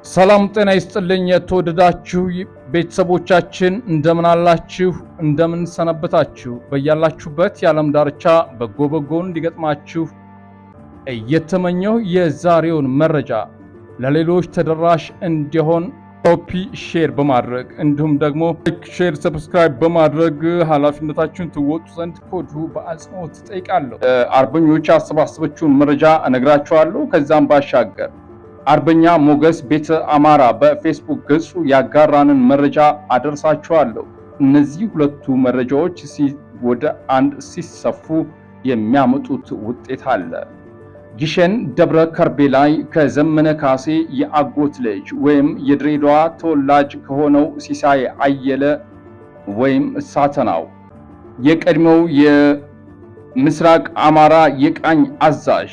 ሰላም ጤና ይስጥልኝ። የተወደዳችሁ ቤተሰቦቻችን እንደምን አላችሁ? እንደምን ሰነበታችሁ? በያላችሁበት የዓለም ዳርቻ በጎ በጎን እንዲገጥማችሁ እየተመኘሁ የዛሬውን መረጃ ለሌሎች ተደራሽ እንዲሆን copy፣ share በማድረግ እንዲሁም ደግሞ like፣ share፣ subscribe በማድረግ ኃላፊነታችሁን ትወጡ ዘንድ ከወዲሁ በአጽንኦት እጠይቃለሁ። አርበኞች ያሰባሰበችውን መረጃ እነግራችኋለሁ። ከዛም ባሻገር አርበኛ ሞገስ ቤተ አማራ በፌስቡክ ገጹ ያጋራንን መረጃ አደርሳችኋለሁ። እነዚህ ሁለቱ መረጃዎች ወደ አንድ ሲሰፉ የሚያመጡት ውጤት አለ። ግሸን ደብረ ከርቤ ላይ ከዘመነ ካሴ የአጎት ልጅ ወይም የድሬዳዋ ተወላጅ ከሆነው ሲሳይ አየለ ወይም ሳተናው፣ የቀድሞው የምስራቅ አማራ የቃኝ አዛዥ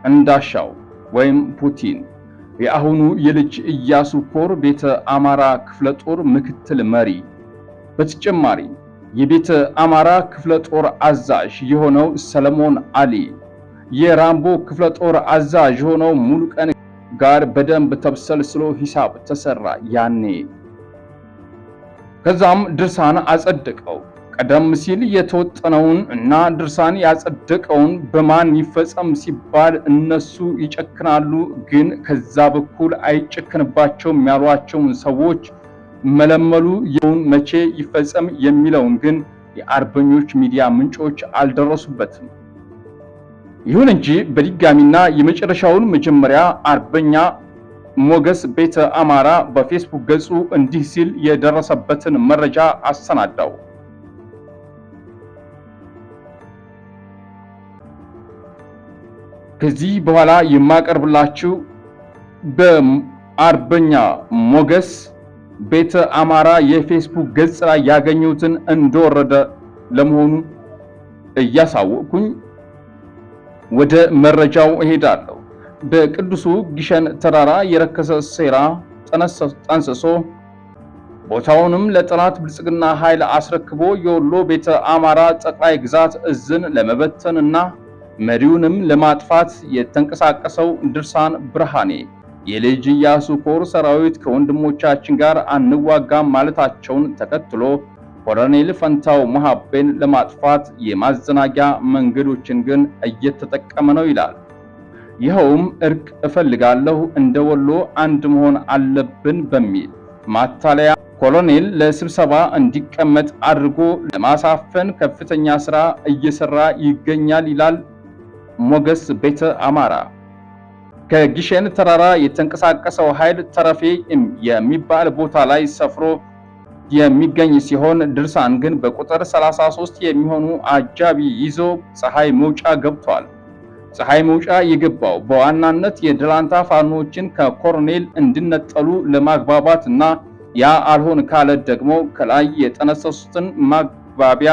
እንዳሻው ወይም ፑቲን፣ የአሁኑ የልጅ ኢያሱ ኮር ቤተ አማራ ክፍለ ጦር ምክትል መሪ፣ በተጨማሪ የቤተ አማራ ክፍለ ጦር አዛዥ የሆነው ሰለሞን አሊ፣ የራምቦ ክፍለ ጦር አዛዥ የሆነው ሙሉቀን ጋር በደንብ ተብሰልስሎ ሂሳብ ተሰራ ያኔ። ከዛም ድርሳን አጸደቀው። ቀደም ሲል የተወጠነውን እና ድርሳን ያጸደቀውን በማን ይፈጸም ሲባል እነሱ ይጨክናሉ፣ ግን ከዛ በኩል አይጨክንባቸውም ያሏቸውን ሰዎች መለመሉ። የውን መቼ ይፈጸም የሚለውን ግን የአርበኞች ሚዲያ ምንጮች አልደረሱበትም። ይሁን እንጂ በድጋሚና የመጨረሻውን መጀመሪያ አርበኛ ሞገስ ቤተ አማራ በፌስቡክ ገጹ እንዲህ ሲል የደረሰበትን መረጃ አሰናዳው። ከዚህ በኋላ የማቀርብላችሁ በአርበኛ ሞገስ ቤተ አማራ የፌስቡክ ገጽ ላይ ያገኙትን እንደወረደ ለመሆኑ እያሳወቅኩኝ ወደ መረጃው እሄዳለሁ። በቅዱሱ ግሸን ተራራ የረከሰ ሴራ ጠንስሶ ቦታውንም ለጠላት ብልጽግና ኃይል አስረክቦ የወሎ ቤተ አማራ ጠቅላይ ግዛት እዝን ለመበተንና መሪውንም ለማጥፋት የተንቀሳቀሰው ድርሳን ብርሃኔ የልጅ ኢያሱ ኮር ሰራዊት ከወንድሞቻችን ጋር አንዋጋም ማለታቸውን ተከትሎ ኮሎኔል ፈንታው መሐቤን ለማጥፋት የማዘናጊያ መንገዶችን ግን እየተጠቀመ ነው ይላል። ይኸውም እርቅ እፈልጋለሁ፣ እንደ ወሎ አንድ መሆን አለብን በሚል ማታለያ ኮሎኔል ለስብሰባ እንዲቀመጥ አድርጎ ለማሳፈን ከፍተኛ ስራ እየሰራ ይገኛል ይላል ሞገስ ቤተ አማራ። ከግሸን ተራራ የተንቀሳቀሰው ኃይል ተረፌ የሚባል ቦታ ላይ ሰፍሮ የሚገኝ ሲሆን ድርሳን ግን በቁጥር 33 የሚሆኑ አጃቢ ይዞ ፀሐይ መውጫ ገብቷል። ፀሐይ መውጫ የገባው በዋናነት የደላንታ ፋኖችን ከኮሎኔል እንዲነጠሉ ለማግባባት እና ያ አልሆን ካለ ደግሞ ከላይ የጠነሰሱትን ማግባቢያ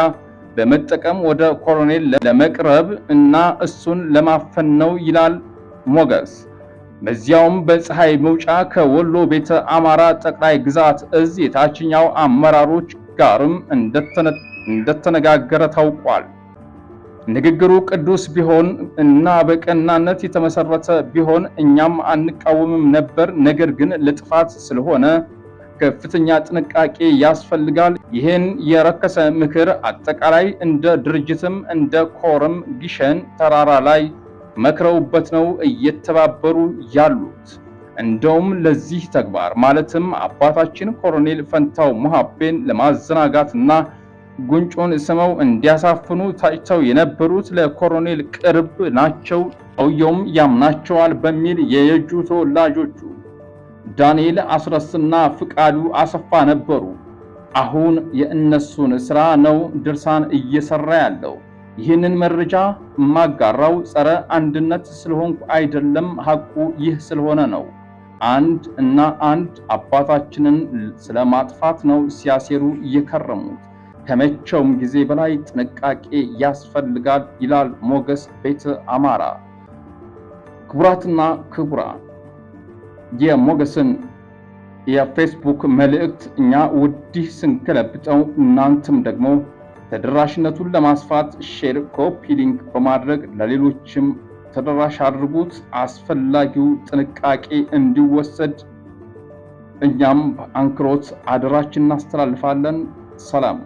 በመጠቀም ወደ ኮሎኔል ለመቅረብ እና እሱን ለማፈን ነው ይላል ሞገስ። በዚያውም በፀሐይ መውጫ ከወሎ ቤተ አማራ ጠቅላይ ግዛት እዝ የታችኛው አመራሮች ጋርም እንደተነጋገረ ታውቋል። ንግግሩ ቅዱስ ቢሆን እና በቀናነት የተመሰረተ ቢሆን እኛም አንቃወምም ነበር። ነገር ግን ለጥፋት ስለሆነ ከፍተኛ ጥንቃቄ ያስፈልጋል። ይህን የረከሰ ምክር አጠቃላይ እንደ ድርጅትም እንደ ኮርም ግሸን ተራራ ላይ መክረውበት ነው እየተባበሩ ያሉት። እንደውም ለዚህ ተግባር ማለትም አባታችን ኮሎኔል ፈንታው ሙሀቤን ለማዘናጋትና ጉንጩን ስመው እንዲያሳፍኑ ታጭተው የነበሩት ለኮሎኔል ቅርብ ናቸው፣ ሰውየውም ያምናቸዋል በሚል የየጁ ተወላጆቹ ዳንኤል አስረስና ፍቃዱ አሰፋ ነበሩ። አሁን የእነሱን ስራ ነው ድርሳን እየሰራ ያለው። ይህንን መረጃ የማጋራው ጸረ አንድነት ስለሆንኩ አይደለም፣ ሐቁ ይህ ስለሆነ ነው። አንድ እና አንድ አባታችንን ስለማጥፋት ነው ሲያሴሩ እየከረሙት። ከመቼውም ጊዜ በላይ ጥንቃቄ ያስፈልጋል ይላል ሞገስ ቤተ አማራ። ክቡራትና ክቡራን፣ የሞገስን የፌስቡክ መልእክት እኛ ወዲህ ስንገለብጠው እናንተም ደግሞ ተደራሽነቱን ለማስፋት share፣ copy link በማድረግ ለሌሎችም ተደራሽ አድርጉት። አስፈላጊው ጥንቃቄ እንዲወሰድ እኛም በአንክሮት አደራችን እናስተላልፋለን። ሰላም።